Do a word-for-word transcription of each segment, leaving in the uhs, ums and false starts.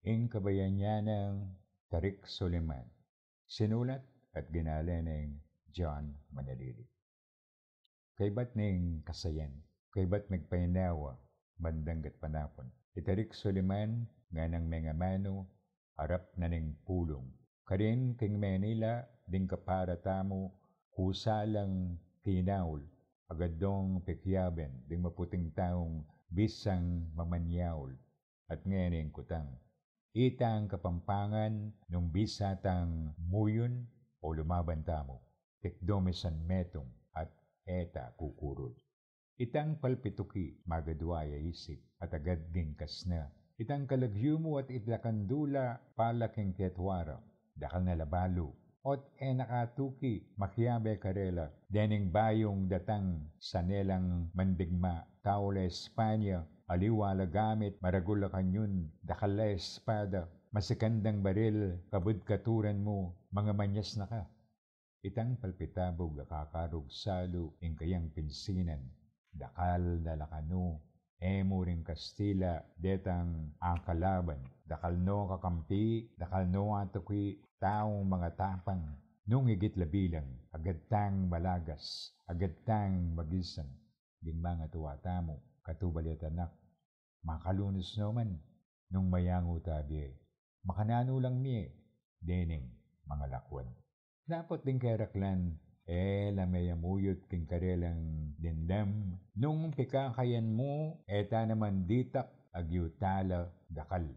Ing kabayan ya nang Tarik Soliman. Sinulat at ginale neng John Manalili. Kaybat ning kasayan, kaybat megpainawa, bandang gatpanapun, i Tarik Soliman, nganang mengamanu, arap na ning pulung. Karin king Manila, ding kapara tamu, kusa lang kinaul, agad dong pekiaben ding maputing taung bisang mamanyaul. At ngening kutang, itang Kapampangan, nung bisa tang muyun o lumaban tamu, tikdo misan metung at e ta kukurul. Itang palpituki, magadwa ya isip, at agad gingkas na. Itang kalagyu mu at itlakan dula, pala king ketwara, dakal na la balu. Ot e na katuki, makiabe karela, dening bayung datang, sane lang mandigma, tau la Espanya, aliwa la gamit, maragul la kanyun, dakal la espada, masikan dang baril, kabud katuran mu, mangamanyas na ka. Itang palpitabug a kakarug salu ing kayang pinsinan, dakal na la kanu, e mu ring Kastila detang akalaban, dakal no kakampi, dakal no atuki, taung mangatapang, nung igit la bilang, agad tang malagas, agad tang magisan, ding mangatua tamu, katubalit anak, makalunus no man, nung mayangu ta bie, makananu lang mie, dening mangalakwan. Dapot ding keraklan, e la meyamuyut king karelang dimdam, nung pikakayan mu, e ta naman ditak, agyu tala dakal.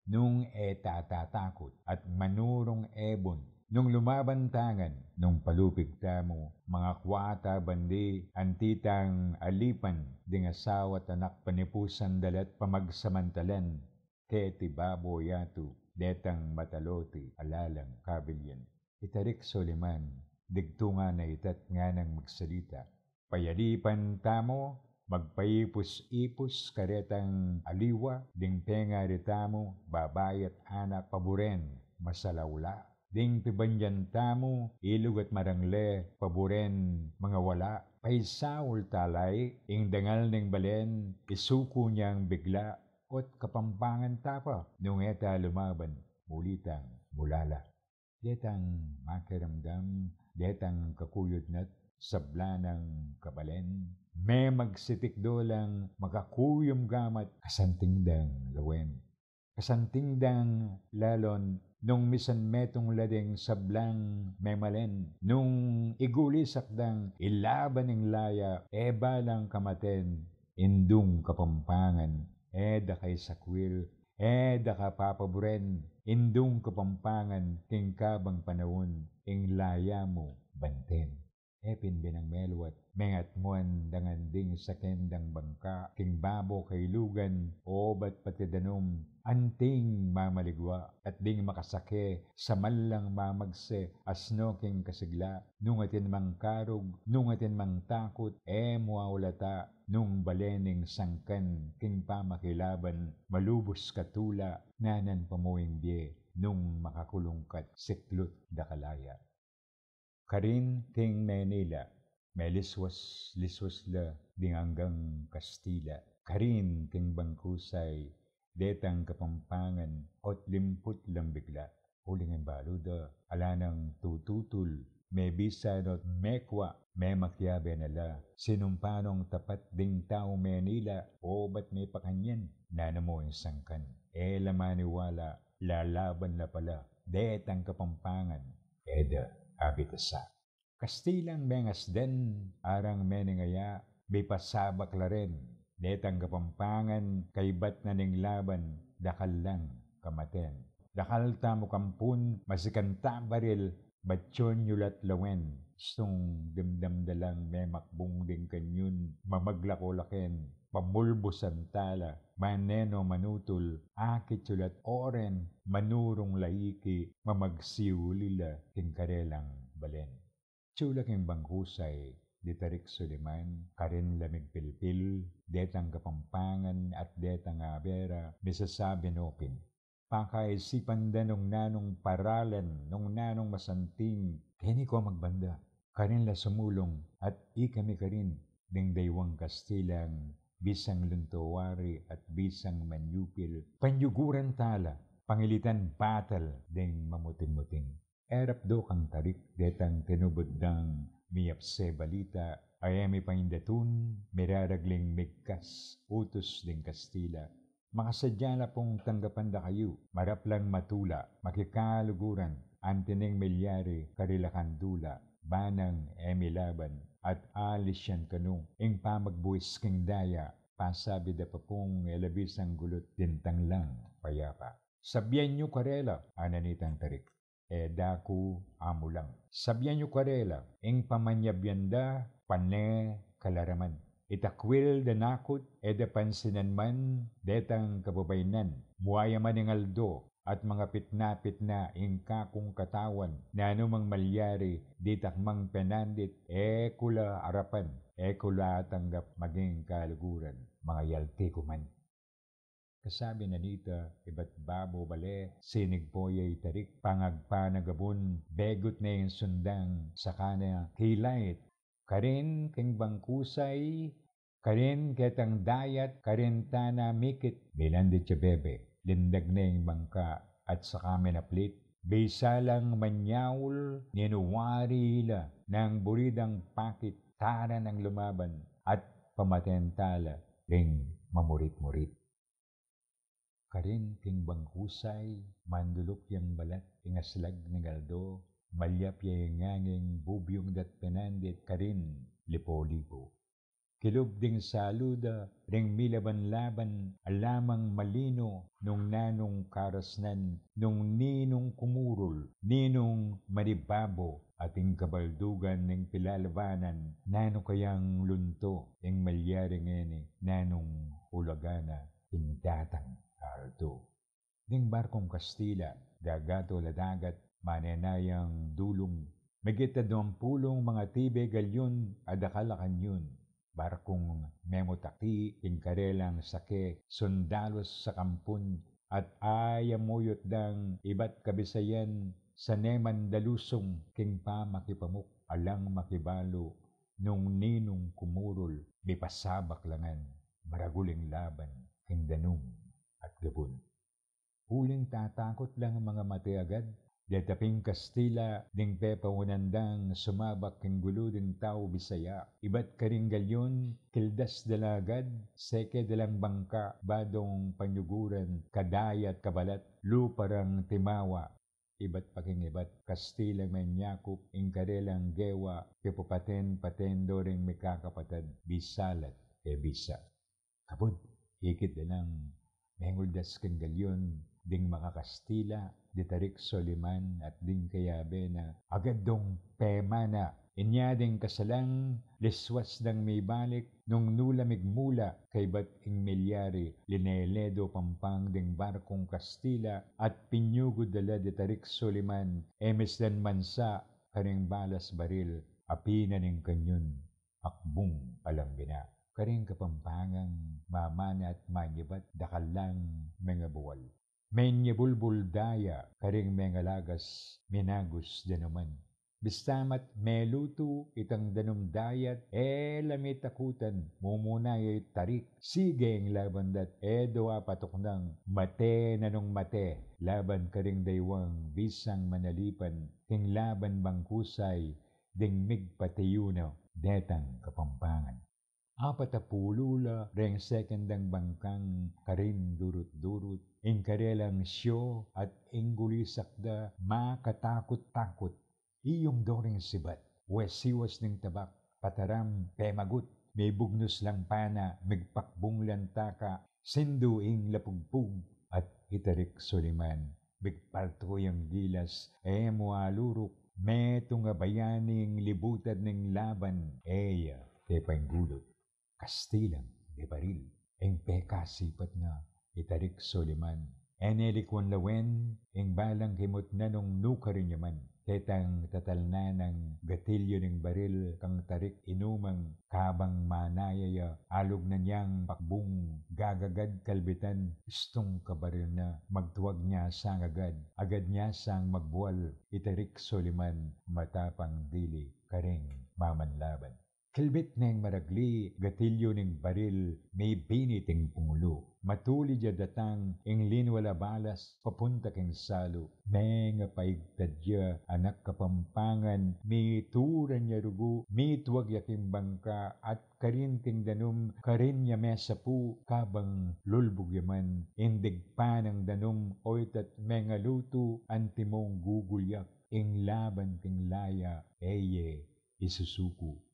Nung e ta tatakut, at manurung ebun, nung lumaban tangan, nung palupig tamu, mangakwa ta bandi, anti tang alipan, ding asawa at anak panipusan da la't pamagsamantalan, keti babo yatu, detang mataloti, ala lang kabilyan. I Tarik Soliman, digtu nga na ita't nganang magsalita. Payalipan tamu, magpaipus-ipus karetang aliwa, ding pengari tamu, babai at anak paburen, masalawla. Ding pibandian tamu, ilug at marangle, paburen, mangawala. Paisaul ta la i, ing dangal ning balen, isuku nang bigla, ot Kapampangan ta pa, nung e ta lumaban, muli tang mulala. Detang makiramdam, detang kakuyud na't sabla nang kabalen, memagsitikdo lang makakuyum gamat kasanting dang lawen. Kasanting dang lalon, nung misan metung la ding sablang memalen, nung igulisak dang ilaban ing laya, e balang kamaten, indung Kapampangan, e da kaisakwil, e da kapapaburen, indung Kapampangan, king kabang panaun, ing laya mu banten. E pin binang meluat, mengatmuan dangan ding saken dang bangka, king babo kailugan, obat pati danum, anting mamaligwa, at ding makasake, samal lang mamagse, asno king kasigla, nung atin mang karug, nung atin mang takut, e mu aulata, nung bale ning sangkan, king pamakilaban, malubus katula, nanan pa mu ing bie, nung makakulung ka't siklut da ka laya. Karin king Manila, meliswas-liswas la ding anggang Kastila. Karin king bangkusay, detang Kapampangan, ot limput lang bigla. Uling ing balu da, ala nang tututul, mebisa no't mekwa, memakiabe na la, sinumpa nong tapat ding tau Manila, obat mepakanyan, nanu mu ing sangkan. E la maniwala, lalaban la pala, detang Kapampangan, e da abitasa. Kastilang mengasdan, arang meningaya, mipasabak la rin, detang Kapampangan, kaybat na ning laban, dakal lang kamaten. Dakal tamu kampun, masikan ta baril, batyon yu la't lawen, istung dimdam da lang memakbung ding kanyun, mamaglako la ken, pamulbusan ta la, maneno manutul, akit yu la't oren, manurung la iki, mamagsiuli la king karelang balen. Itsu la king bangkusay di Tarik Soliman, karin la migpilpil, detang Kapampangan at detang Abera, misasabi no pin. Pakaisipan da nung nanung paralan, nung nanung masanting, keni ko magbanda. Karin la sumulung, at ikami karin, ding daywang Kastilang, bisang lunto wari at bisang manyupil, panyuguran ta la, pangilitan batal ding mamuting-muting. E rapdo kang Tarik detang tinubud dang miyapse balita, a e mipaindatun, miraragling migkas utus ding Kastila. Makasadya la pung tanggapan da kayu, marap lang matula, makikaluguran, anti ning milyari, karilakan dula, banang e milaban, at alis yan kanu, ing pamagbuis king daya, pasabi da pa pung e la bisang gulut, dintang lang payapa. Sabyan yu karela, ana nitang Tarik. E da ku amulang. Sabyan yu karela, ing pamanyabyan da, pane kalaraman. Itakwil da nakut, e da pansinan man, detang kababaynan. Muaya man ing aldo, at mangapit-napit na ing kakung katawan, nanu mang malyari, ditak mang penandit, e ku la arapan, e ku la tanggap maging kaluguran, mangayalti ku man. Kasabi na nita, ibat babo bale, sinigpo ya i Tarik, pangagpa na gabun, begut ne ing sundang, saka na kilait. Karin king bangkusay, karin ketang dayat, karin tana mikit. Milandit ya bebe, lindag ne ing bangka, at saka minaplit. Bisa lang manyaul, ninu wari la, nang buri dang pakit, tara nang lumaban, at pamaten ta la ring mamurit-murit. Karin king bangkusay, manduluk yang balat, ing aslag ning aldo, malyap ya ing anging, bubyung dat penandit, karin lipo-lipo. Kilub ding salu da, ring milaban-laban, ala mang malino, nung nanung karasnan, nung ninung kumurul, ninung manibabo, ating kabaldugan ning pilalabanan, nanu kayang lunto, ing malyari ngeni, nanung ulagan na, ing datang aldo. Ding barkung Kastila, gagatul a dagat, manenayang dulung, migit a duang pulung mangatibe galyun, a dakal a kanyun. Barkung memutakti, king karelang sake, sundalus sa kampun, at ayamuyut dang ibat kabisayan, sane man dalusung, king pamakipamuk, alang makibalu, nung ninung kumurul, mipasabak la ngan, maragul ing laban, king danum at gabun. Uling tatakut lang mangamate agad, detang Kastila, ding pepaunan dang sumabak king gulu ding tau Bisaya. Ibat karing galyun, kildas da la agad, seke da lang bangka, badung panyuguran, kadayat kabalat, lupa rang timawa. Ibat pa king ibat, Kastilang menyakup, ing karelang gewa, pipapaten-paten do ring mikakapatad, bisa la't e bisa. Kabud, ikit da lang menguldas king galyun ding makakastila, di Tarik Soliman at ding kayabe na, agad dong pemana. Inya ding kasalang liswas dang mibalik, nung nu la migmula, kaybat ing milyari, linele do pampang ding barkung Kastila, at pinyugud da la di Tarik Soliman, e misdan mansa, karing balas baril, a pina ning kanyun, pakbung alang bina. Karing Kapampangang mamana at manyebat, dakal lang mengabual. Menyebulbul daya, karing mengalagas, minagus danuman. Bista mat melutu itang danum dayat, e la mitakutan, mumuna ya i Tarik, sige ing laban dat, e do apatuknang, mate na nung mate, laban karing daywang, bisang manalipan, king laban bangkusay, ding migpatiyu na, detang Kapampangan. Apat a pulu la reng sekendang bangkang karin durut-durut, ing karelang syo at ing gulisak da makatakut-takut. Iyung do ring sibat, we siwas ning tabak, pataram pemagut, mibugnus lang pana, migpakbung lang taka, sindu ing lapugpug, at i Tarik Soliman, migpartu yang gilas, e mu aluruk, metung a bayaning libutad ning laban, e ya tepa ing gulut. Kastilang de baril. Ing pekasipat na i Tarik Soliman. E ne likwan lawen, ing balang kimut na nung nukarin ya man. Ketang tatalnan nang gatilyo ning baril kang Tarik inumang kabang manaya ya, alug na niyang pakbung gagagad kalbitan, istung kabaril na, magtuag niya sang agad, agad niya sang magbual, i Tarik Soliman, matapang dili, karing mamanlaban. Pilbit neng maragli, gatilyu ning baril, mibinit ing pungulu. Matulid ya datang, ing linwal a balas, papunta king salu. Mengapaigtad ya, anak Kapampangan, mituran ya rugu, mitwag ya king bangka, at karin king danum, karin ya mesapu, kabang lulbug ya man, ing digpa nang danum, oytat mengalutu, antimong gugulyak, ing laban king laya, e ye isusuku.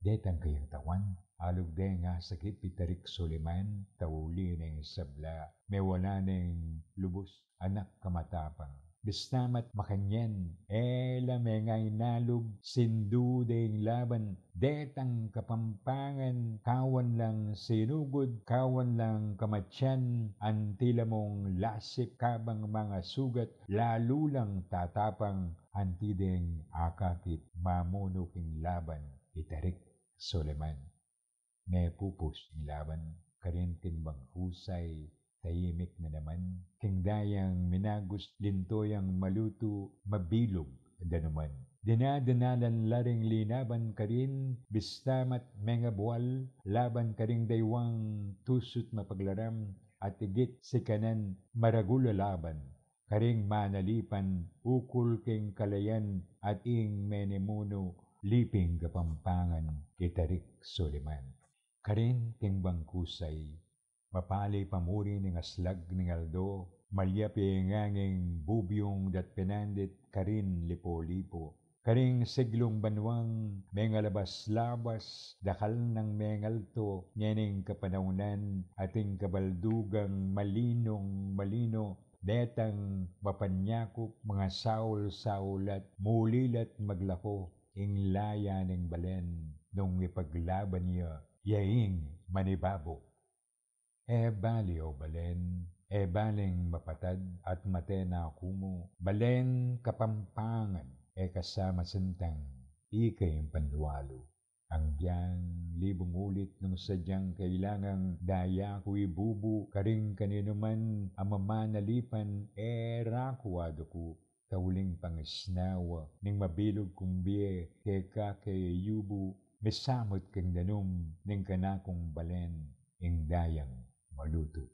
Detang kayang tawan, alug deng asakit i Tarik Soliman, tauli neng sabla, mewala neng lubus, anak Kamatapang. Bista mat makanyan, e la mengainalub, sindu deng laban, detang Kapampangan, kawan lang sinugud, kawan lang kamatian, anti la mung lasip kabang mangasugat, lalu lang tatapang, anti deng akakit, mamunu king laban, i Tarik Soliman. Mepupus ing laban, karin king bangkusay, taimik na naman, king dayang minagus, linto yang malutu, mabilug, danuman. Dinadanalan la ring linaban karin, bista mat mengabual, laban karing daywang tusut mapaglaram, at igit sikanan maragul a laban, karing manalipan ukul king kalayan at ing menimunu liping Kapampangan i Tarik Soliman. Karin king bangkusay, mapali pamuri ning aslag ning aldo, malyap ing anging bubyung dat pinandit karin lipo-lipo. Karing siglung banwang mengalabas-labas, dakal nang mengalto, ngening kapanaunan, ating kabaldugang malinung malino, detang mapanyakup, mangasaul-saulat, mulilat maglako, ing laya ning balen, nung ipaglaban ya, ya ing manibabo. E bali o balen, e baling mapatad at mate na ku mu, balen Kapampangan, e ka sa masentang, ika ing panlualu. Ang biyang libung ulit nung sadyang kailangang daya ku ibubu karing kaninuman a mamanalipan, e ra ku aduku, tauling pangisnawa ning mabilug kung bie keka ke yubu, misamut king danum ning kanakung balen ing dayang malutu.